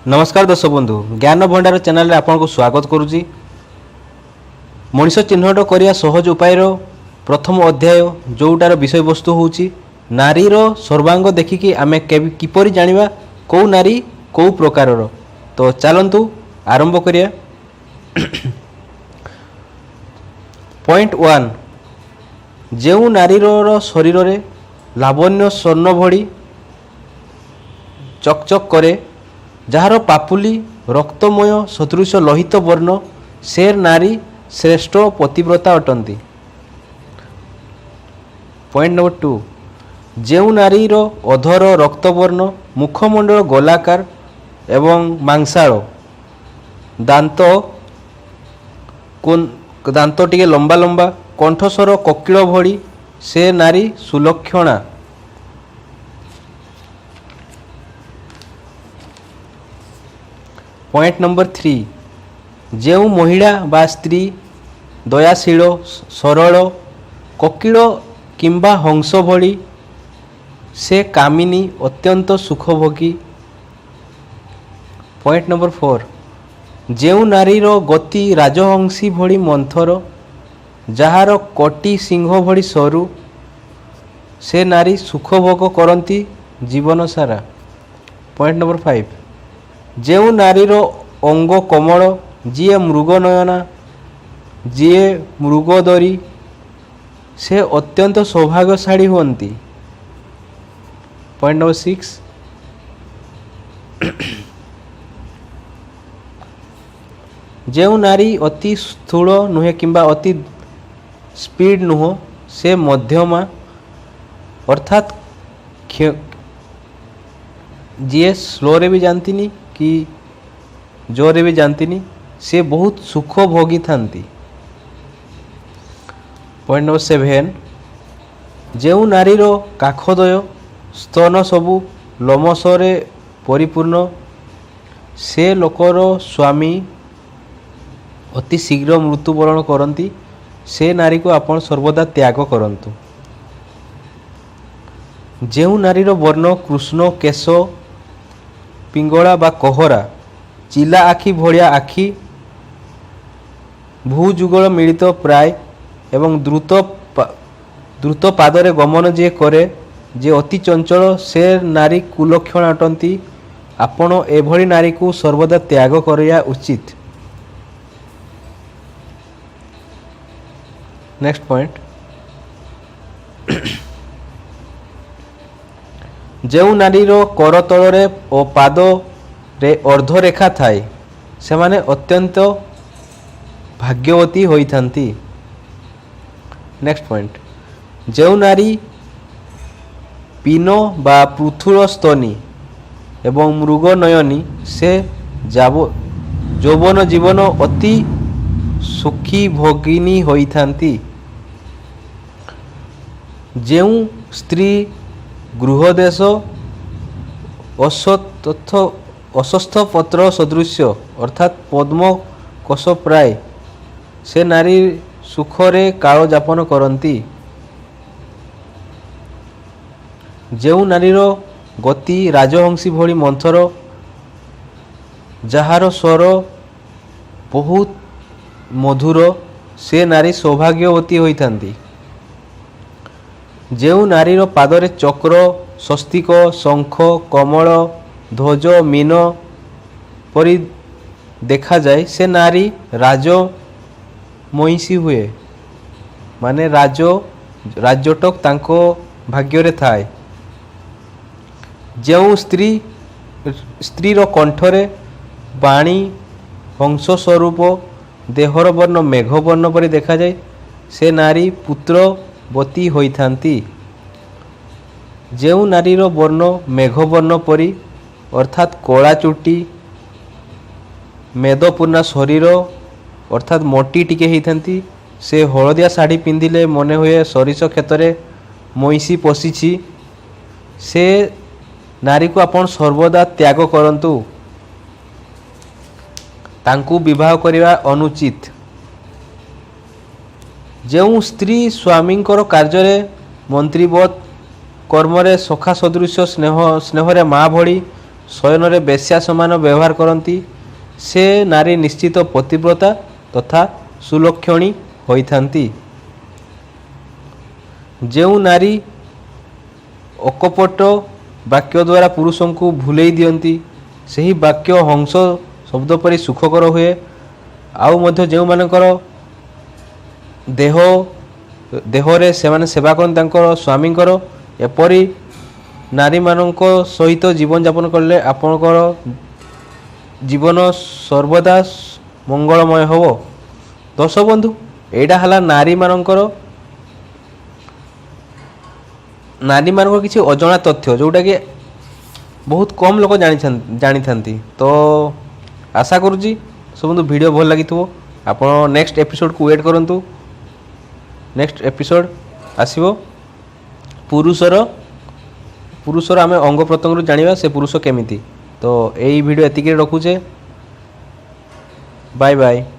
ନମସ୍କାର ଦର୍ଶକ ବନ୍ଧୁ, ଜ୍ଞାନ ଭଣ୍ଡାର ଚ୍ୟାନେଲରେ ଆପଣଙ୍କୁ ସ୍ୱାଗତ କରୁଛି। ମଣିଷ ଚିହ୍ନଟ କରିବା ସହଜ ଉପାୟର ପ୍ରଥମ ଅଧ୍ୟାୟ, ଯେଉଁଟାର ବିଷୟବସ୍ତୁ ହେଉଛି ନାରୀର ସର୍ବାଙ୍ଗ ଦେଖିକି ଆମେ କିପରି ଜାଣିବା କେଉଁ ନାରୀ କେଉଁ ପ୍ରକାରର। ତ ଚାଲନ୍ତୁ ଆରମ୍ଭ କରିବା। ପଏଣ୍ଟ 1, ଯେଉଁ ନାରୀର ଶରୀରରେ ଲାବଣ୍ୟ ସ୍ୱର୍ଣ୍ଣ ଭଳି ଚକଚକ କରେ, ଯାହାର ପାପୁଲି ରକ୍ତମୟ ସଦୃଶ ଲୋହିତ ବର୍ଣ୍ଣ, ସେ ନାରୀ ଶ୍ରେଷ୍ଠ ପତିବ୍ରତା ଅଟନ୍ତି। ପଏଣ୍ଟ ନମ୍ବର 2, ଯେଉଁ ନାରୀର ଅଧର ରକ୍ତବର୍ଣ୍ଣ, ମୁଖମଣ୍ଡଳ ଗୋଲାକାର ଏବଂ ମାଂସାଳ, ଦାନ୍ତ ଟିକେ ଲମ୍ବା ଲମ୍ବା, କଣ୍ଠସ୍ୱର କୋକିଳ ଭଳି, ସେ ନାରୀ ସୁଲକ୍ଷଣା। ପଏଣ୍ଟ ନମ୍ବର 3, ଯେଉଁ ମହିଳା ବା ସ୍ତ୍ରୀ ଦୟାଶୀଳ, ସରଳ, କୋକିଳ କିମ୍ବା ହଂସ ଭଳି, ସେ କାମିନୀ, ଅତ୍ୟନ୍ତ ସୁଖଭୋଗୀ। ପଏଣ୍ଟ ନମ୍ବର 4, ଯେଉଁ ନାରୀର ଗତି ରାଜହଂସୀ ଭଳି ମନ୍ଥର, ଯାହାର କଟି ସିଂହ ଭଳି ସରୁ, ସେ ନାରୀ ସୁଖଭୋଗ କରନ୍ତି ଜୀବନ ସାରା। ପଏଣ୍ଟ ନମ୍ବର 5, ଯେଉଁ ନାରୀର ଅଙ୍ଗ କୋମଳ, ଯିଏ ମୃଗନୟନା, ଯିଏ ମୃଗୋଦରୀ, ସେ ଅତ୍ୟନ୍ତ ସୌଭାଗ୍ୟଶାଳୀ ହୁଅନ୍ତି। ପଏଣ୍ଟ ନମ୍ବର 6, ଯେଉଁ ନାରୀ ଅତି ସ୍ଥୂଳ ନୁହେଁ କିମ୍ବା ଅତି ସ୍ପିଡ୍ ନୁହଁ, ସେ ମଧ୍ୟମା, ଅର୍ଥାତ୍ ଯିଏ ସ୍ଲୋରେ ବି ଯାଆନ୍ତିନି କି ଜୋରରେ ବି ଯାଆନ୍ତିନି, ସେ ବହୁତ ସୁଖ ଭୋଗିଥାନ୍ତି। ପଏଣ୍ଟ ନମ୍ବର 7, ଯେଉଁ ନାରୀର କାଖଦ୍ୱୟ ସ୍ତନ ସବୁ ଲୋମଶରେ ପରିପୂର୍ଣ୍ଣ, ସେ ଲୋକର ସ୍ୱାମୀ ଅତି ଶୀଘ୍ର ମୃତ୍ୟୁବରଣ କରନ୍ତି, ସେ ନାରୀକୁ ଆପଣ ସର୍ବଦା ତ୍ୟାଗ କରନ୍ତୁ। ଯେଉଁ ନାରୀର ବର୍ଣ୍ଣ କୃଷ୍ଣ, କେଶ ପିଙ୍ଗଳା ବା କୋହରା, ଚିଲା ଆଖି ଭଳିଆ ଆଖି, ଭୂଯୁଗଳ ମିଳିତ ପ୍ରାୟ ଏବଂ ଦ୍ରୁତ ପାଦରେ ଗମନ ଯିଏ କରେ, ଯିଏ ଅତି ଚଞ୍ଚଳ, ସେ ନାରୀ କୁଲକ୍ଷଣ ଅଟନ୍ତି। ଆପଣ ଏଭଳି ନାରୀକୁ ସର୍ବଦା ତ୍ୟାଗ କରିବା ଉଚିତ। ନେକ୍ସଟ ପଏଣ୍ଟ, ଯେଉଁ ନାରୀର କରତଳରେ ଓ ପାଦରେ ଅର୍ଦ୍ଧରେଖା ଥାଏ, ସେମାନେ ଅତ୍ୟନ୍ତ ଭାଗ୍ୟବତୀ ହୋଇଥାନ୍ତି। ନେକ୍ସଟ ପଏଣ୍ଟ, ଯେଉଁ ନାରୀ ପୀନ ବା ପୃଥୁଳ ସ୍ତନୀ ଏବଂ ମୃଗନୟନୀ, ସେ ଯୌବନ ଜୀବନ ଅତି ସୁଖୀ ଭୋଗିନୀ ହୋଇଥାନ୍ତି। ଯେଉଁ ସ୍ତ୍ରୀ ଗୃହଦେଶ ଅସ୍ୱସ୍ଥ ପତ୍ର ସଦୃଶ୍ୟ, ଅର୍ଥାତ୍ ପଦ୍ମ କୋଷ ପ୍ରାୟ, ସେ ନାରୀ ସୁଖରେ କାଳ ଯାପନ କରନ୍ତି। ଯେଉଁ ନାରୀର ଗତି ରାଜହଂସୀ ଭଳି ମନ୍ଥର, ଯାହାର ସ୍ୱର ବହୁତ ମଧୁର, ସେ ନାରୀ ସୌଭାଗ୍ୟବତୀ ହୋଇଥାନ୍ତି। ଯେଉଁ ନାରୀର ପାଦରେ ଚକ୍ର, ସ୍ୱସ୍ତିକ, ଶଙ୍ଖ, କମଳ, ଧ୍ୱଜ, ମୀନ ପରି ଦେଖାଯାଏ, ସେ ନାରୀ ରାଜ ମହିଷୀ ହୁଏ, ମାନେ ରାଜଟକ ତାଙ୍କ ଭାଗ୍ୟରେ ଥାଏ। ଯେଉଁ ସ୍ତ୍ରୀର କଣ୍ଠରେ ବାଣୀ ହଂସ ସ୍ୱରୂପ, ଦେହର ବର୍ଣ୍ଣ ମେଘବର୍ଣ୍ଣ ପରି ଦେଖାଯାଏ, ସେ ନାରୀ ପୁତ୍ରବତୀ ହୋଇଥାନ୍ତି। ଯେଉଁ ନାରୀର ବର୍ଣ୍ଣ ମେଘବର୍ଣ୍ଣ ପରି, ଅର୍ଥାତ୍ କଳା ଚୁଟି, ମେଦପୂର୍ଣ୍ଣ ଶରୀର, ଅର୍ଥାତ୍ ମୋଟି ଟିକେ ହେଇଥାନ୍ତି, ସେ ହଳଦିଆ ଶାଢ଼ୀ ପିନ୍ଧିଲେ ମନେ ହୁଏ ସୋରିଷ କ୍ଷେତରେ ମଇଁଷି ପଶିଛି, ସେ ନାରୀକୁ ଆପଣ ସର୍ବଦା ତ୍ୟାଗ କରନ୍ତୁ, ତାଙ୍କୁ ବିବାହ କରିବା ଅନୁଚିତ। ଯେଉଁ ସ୍ତ୍ରୀ ସ୍ୱାମୀଙ୍କର କାର୍ଯ୍ୟରେ ମନ୍ତ୍ରୀବତ୍, କର୍ମରେ ସଖା ସଦୃଶ, ସ୍ନେହରେ ମା ଭଳି, ଶୟନରେ ବେଶ୍ୟା ସମାନ ବ୍ୟବହାର କରନ୍ତି, ସେ ନାରୀ ନିଶ୍ଚିତ ପତିବ୍ରତା ତଥା ସୁଲକ୍ଷଣୀ ହୋଇଥାନ୍ତି। ଯେଉଁ ନାରୀ ଅକପଟ ବାକ୍ୟ ଦ୍ୱାରା ପୁରୁଷଙ୍କୁ ଭୁଲେଇ ଦିଅନ୍ତି, ସେହି ବାକ୍ୟ ହଂସ ଶବ୍ଦ ପରି ସୁଖକର ହୁଏ। ଆଉ ମଧ୍ୟ ଯେଉଁମାନଙ୍କର ଦେହରେ ସେମାନେ ସେବା କରନ୍ତି ତାଙ୍କର ସ୍ୱାମୀଙ୍କର, ଏପରି ନାରୀମାନଙ୍କ ସହିତ ଜୀବନଯାପନ କଲେ ଆପଣଙ୍କର ଜୀବନ ସର୍ବଦା ମଙ୍ଗଳମୟ ହେବ। ଦର୍ଶକ ବନ୍ଧୁ, ଏଇଟା ହେଲା ନାରୀମାନଙ୍କର କିଛି ଅଜଣା ତଥ୍ୟ, ଯେଉଁଟାକି ବହୁତ କମ୍ ଲୋକ ଜାଣିଥାନ୍ତି। ତ ଆଶା କରୁଛି ସବୁ ଭିଡ଼ିଓ ଭଲ ଲାଗିଥିବ। ଆପଣ ନେକ୍ସଟ ଏପିସୋଡ଼କୁ ୱେଟ୍ କରନ୍ତୁ। ନେକ୍ସଟ ଏପିସୋଡ଼ ଆସିବ ପୁରୁଷର ଆମେ ଅଙ୍ଗ ପ୍ରତ୍ୟଙ୍ଗରୁ ଜାଣିବା ସେ ପୁରୁଷ କେମିତି। ତ ଏଇ ଭିଡ଼ିଓ ଏତିକିରେ ରଖୁଛେ। Bye bye.